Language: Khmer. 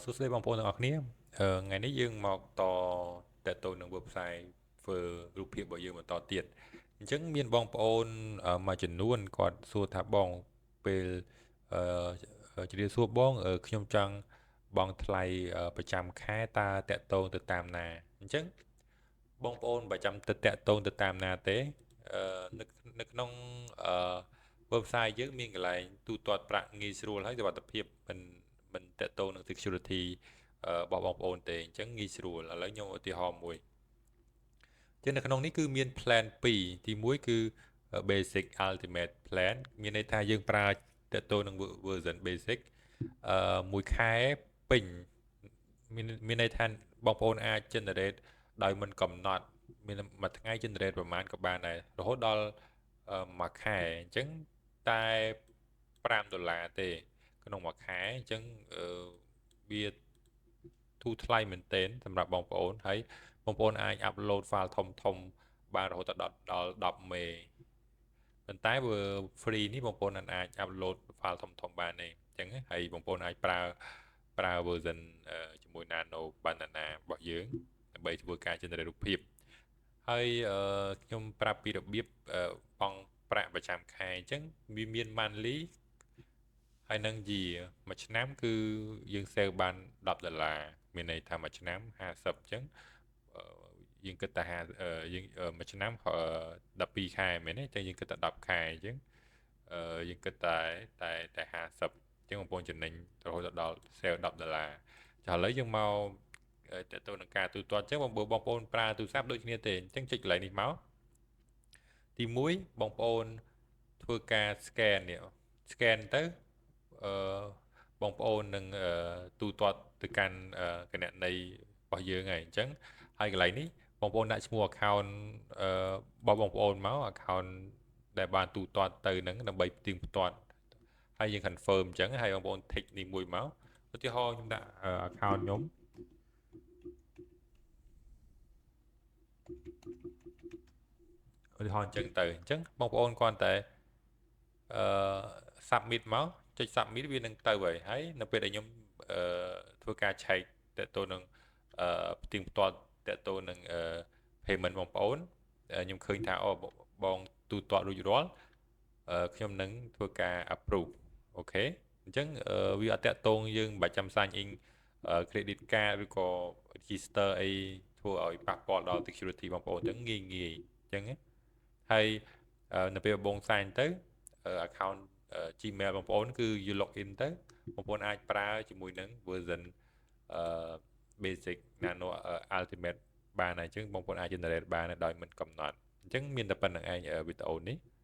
សួស្តីបងប្អូនទាំងអស់គ្នាថ្ងៃនេះយើងមកតតទៅនឹង website ធ្វើរូបភាពរបស់យើងបន្តទៀតអញ្ចឹងមានបងប្អូនមួយចំនួនគាត់សួរថាបងពេលអឺជម្រាបសួរបងខ្ញុំចង់បង់ថ្លៃប្រចាំខែតើតាក់ទងទៅតាមណាអញ្ចឹងបងប្អូនប្រចាំទៅតាក់ទងទៅតាមណាទេនៅក្នុងអឺ website យើងមានកន្លែងទូទាត់ប្រាក់ងាយស្រួលហើយសុវត្ថិភាពមិនតាក់ទងនឹង security របស់បងប្អូនទេអញ្ចឹងងាយស្រួលឥឡូវខ្ញុំឧទាហរណ៍មួយចឹងនៅក្នុងនេះគឺមាន plan 2ទី1គឺ basic ultimate plan មានន័យថាយើងប្រើតាក់ទងនឹង version basic មួយខែពេញមានន័យថាបងប្អូនអាច generate ដោយមិនកំណត់មានមួយថ្ងៃ generate ប្រហែលក៏បានដែររហូតដល់មួយខែអញ្ចឹងតែ5ដុល្លារទេក្នុងមួយខែអញ្ចឹងវាធូរថ្លៃមែនទែនសម្រាប់បងប្អូនហើយបងប្អូនអាច upload file ធំធំបានរហូតដល់10មេប៉ុន្តែបើ free នេះបងប្អូនអាច upload file ធំធំបានទេអញ្ចឹងហើយបងប្អូនអាចប្រើ version ជាមួយ Nano Banana របស់យើងដើម្បីធ្វើការ generate រូបភាពហើយខ្ញុំប្រាប់ពីរបៀបបង់ប្រាក់ប្រចាំខែអញ្ចឹងវាមាន monthly ហើយនឹង year មួយឆ្នាំគឺយើង save បាន10ដុល្លារមានន័យថាមួយឆ្នាំ50អញ្ចឹងយើងគិតតែយើងមួយឆ្នាំ12ខែមែនទេអញ្ចឹងយើងគិតតែ10ខែអញ្ចឹងយើងគិតតែ50អញ្ចឹងបងប្អូនចំណេញរហូតដល់ save 10ដុល្លារចាឥឡូវយើងមកតទៅនឹងការទូទាត់អញ្ចឹងបងប្អូនប្រើទូរស័ព្ទដូចគ្នាទេអញ្ចឹងចុចកន្លែងនេះមកទី1បងប្អូនធ្វើការ scan នេះ scan ទៅអឺបងប្អូននឹងទូទាត់ទៅកាន់គណនីរបស់យើងហើយអញ្ចឹងហើយកន្លែងនេះបងប្អូនដាក់ឈ្មោះ account របស់បងប្អូនមក account ដែលបានទូទាត់ទៅហ្នឹងដើម្បីផ្ទៀងផ្ទាត់ហើយយើង confirm អញ្ចឹងហើយបងប្អូន tick នេះមួយមកឧទាហរណ៍ខ្ញុំដាក់ account ខ្ញុំឧទាហរណ៍អញ្ចឹងទៅអញ្ចឹងបងប្អូនគ្រាន់តែអឺ submit មកចុច submit វានឹងទៅហើយហើយនៅពេលដែលខ្ញុំអឺធ្វើការឆែកតទៅនឹងអឺផ្ទៀងផ្ទាត់តទៅនឹងអឺ payment បងប្អូនខ្ញុំឃើញថាអូបងទូទាត់រួចរាល់ខ្ញុំនឹងធ្វើការ approve OK អញ្ចឹងវាអត់តាក់ទងយើងមិនបាច់ចាំ sign in credit card ឬក៏ register អីធ្វើឲ្យប៉ះពាល់ដល់ security បងប្អូនអញ្ចឹងងាយងាយអញ្ចឹងហើយនៅពេលបង sign ទៅ account Gmail បងប្អូនគឺយូ log in ទៅបងប្អូនអាចប្រើជាមួយនឹង version អឺ basic nano ultimate បានហើយអញ្ចឹងបងប្អូនអាច generate បានដោយមិនកំណត់អញ្ចឹងមានតែប៉ុណ្្នឹងឯងវីដេអូនេះ។